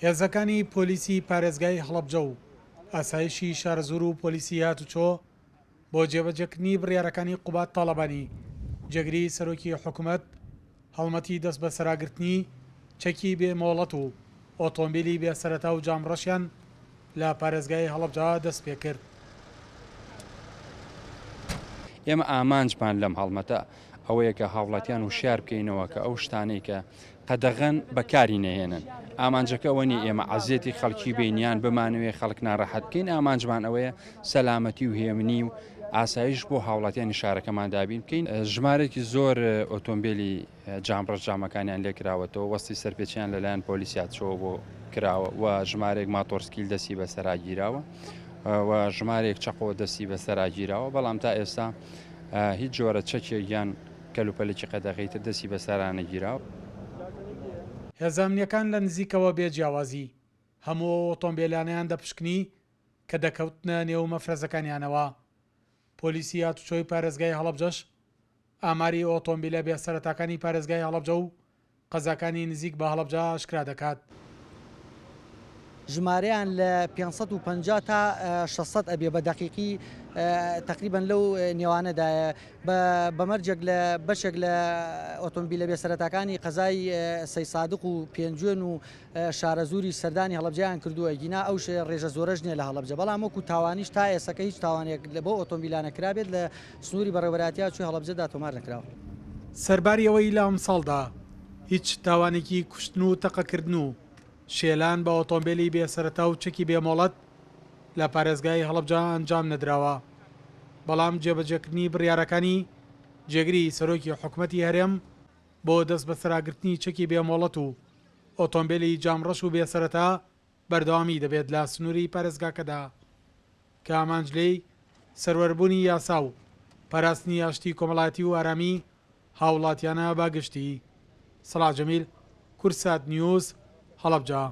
هێزەکانی پۆلیسی پارێزگای هەڵەبجە و ئاسایشی شارەزوور و پۆلیسی هاتوچۆ بۆ جێبەجێکردنی بڕیارەکانی قوباد تاڵەبانی، جێگری سەرۆکی حکومەت، هەڵمەتی دەستبەسەراگرتنی چەکی بێ مۆڵەت و ئۆتۆمبیلی بێ سەرەتا و جامڕەشیان لە پارێزگای هەڵەبجە دەستپێکرد. ئێمە ئامانجمان لەم هەڵمەتە ئەوەیە کە هاوڵاتیان وشیار بکەینەوە کە ئەو شتانەی کە قەدەغەن بەکاری نەهێنن. ئامانجەکە ئەوە نییە ئێمە عەزێتی خەڵکی بین یان بمانەوێ خەڵک ناڕەحەت بکەین، ئامانجمان ئەوەیە سەلامەتی و هێمنی و ئاسایش بۆ هاوڵاتیانی شارەکەمان دابین بکەین. ژمارەیەکی زۆر ئۆتۆمبێلی جامڕەش جامەکانیان لێکراوەتەوە، وەستی سەرپێچیان لەلایەن پۆلیسی هاتوچۆوە بۆ کراوە و ژمارەیەک ماتۆڕسکیل دەستی بەسەرا گیراوە و ژمارەیەک چەقۆ دەستی بەسەرا گیراوە، بەڵام تا ئێستا هیچ جۆرە چەکێک یان کەلوپەلێکی قەدەغەی تر دەستی بەسەرا نەگیراوە. هێزە ئەمنییەکان لە نزیکەوە بێ جیاوازی هەموو ئەو ئۆتۆمبێلانەیان دەپشکنی کە دەکەوتنە نێو مەفرەزەکانیانەوە. پۆلیسی هاتوچۆی پارێزگای هەڵەبجەش ئاماری ئۆتۆمبیلە بێ سەرەتاکانی پارێزگای هەڵەبجە و قەزاکانی نزیک بە هەڵەبجە ئاشکرا دەکات. ژمارەیان لە 550 تا 600 ئەبێ بە دەقیقی تەقریبەن لەو نێوانەدایە بە مەرجێک لە بەشێک لە ئۆتۆمبیلە بێ سەرەتاکانی قەزای سەیسادق و پێنجوێن و شارەزووریش سەردانی هەڵەبجەیان کردووە، گینا ئەو رێژە زۆرەش نییە لە هەڵەبجە، بەڵام وەکو تاوانیش تا ئێستەکە هیچ تاوانێک بەو ئۆتۆمبیلانە کرابێت لە سنووری بەڕێوەبەرایەتی هاتوچۆی هەڵەبجەدا تۆمار نەکراوە. سەرباری ئەوەی لە ئەمساڵدا هیچ تاوانێکی کوشتن و تەقەکردن و شێلان بە ئۆتۆمبێلی بێ سەرەتا و چەکی بێ مۆڵەت لە پارێزگای هەڵەبجە ئەنجام نەدراوە، بەڵام جێبەجێکردنی بڕیارەکانی جێگری سەرۆکی حکومەتی هەرێم بۆ دەستبەسەراگرتنی چەکی بێ مۆڵەت و ئۆتۆمبێلی جامڕەش و بێ سەرەتا بەردەوامی دەبێت لە سنووری پارێزگاکەدا کە ئامانج لێی سەروەربوونی یاسا و پاراستنی ئاشتی کۆمەڵایەتی و ئارامی هاوڵاتیانە بە گشتی. سەڵاح جەمیل، کوردسات نیوز، هەڵەبجە.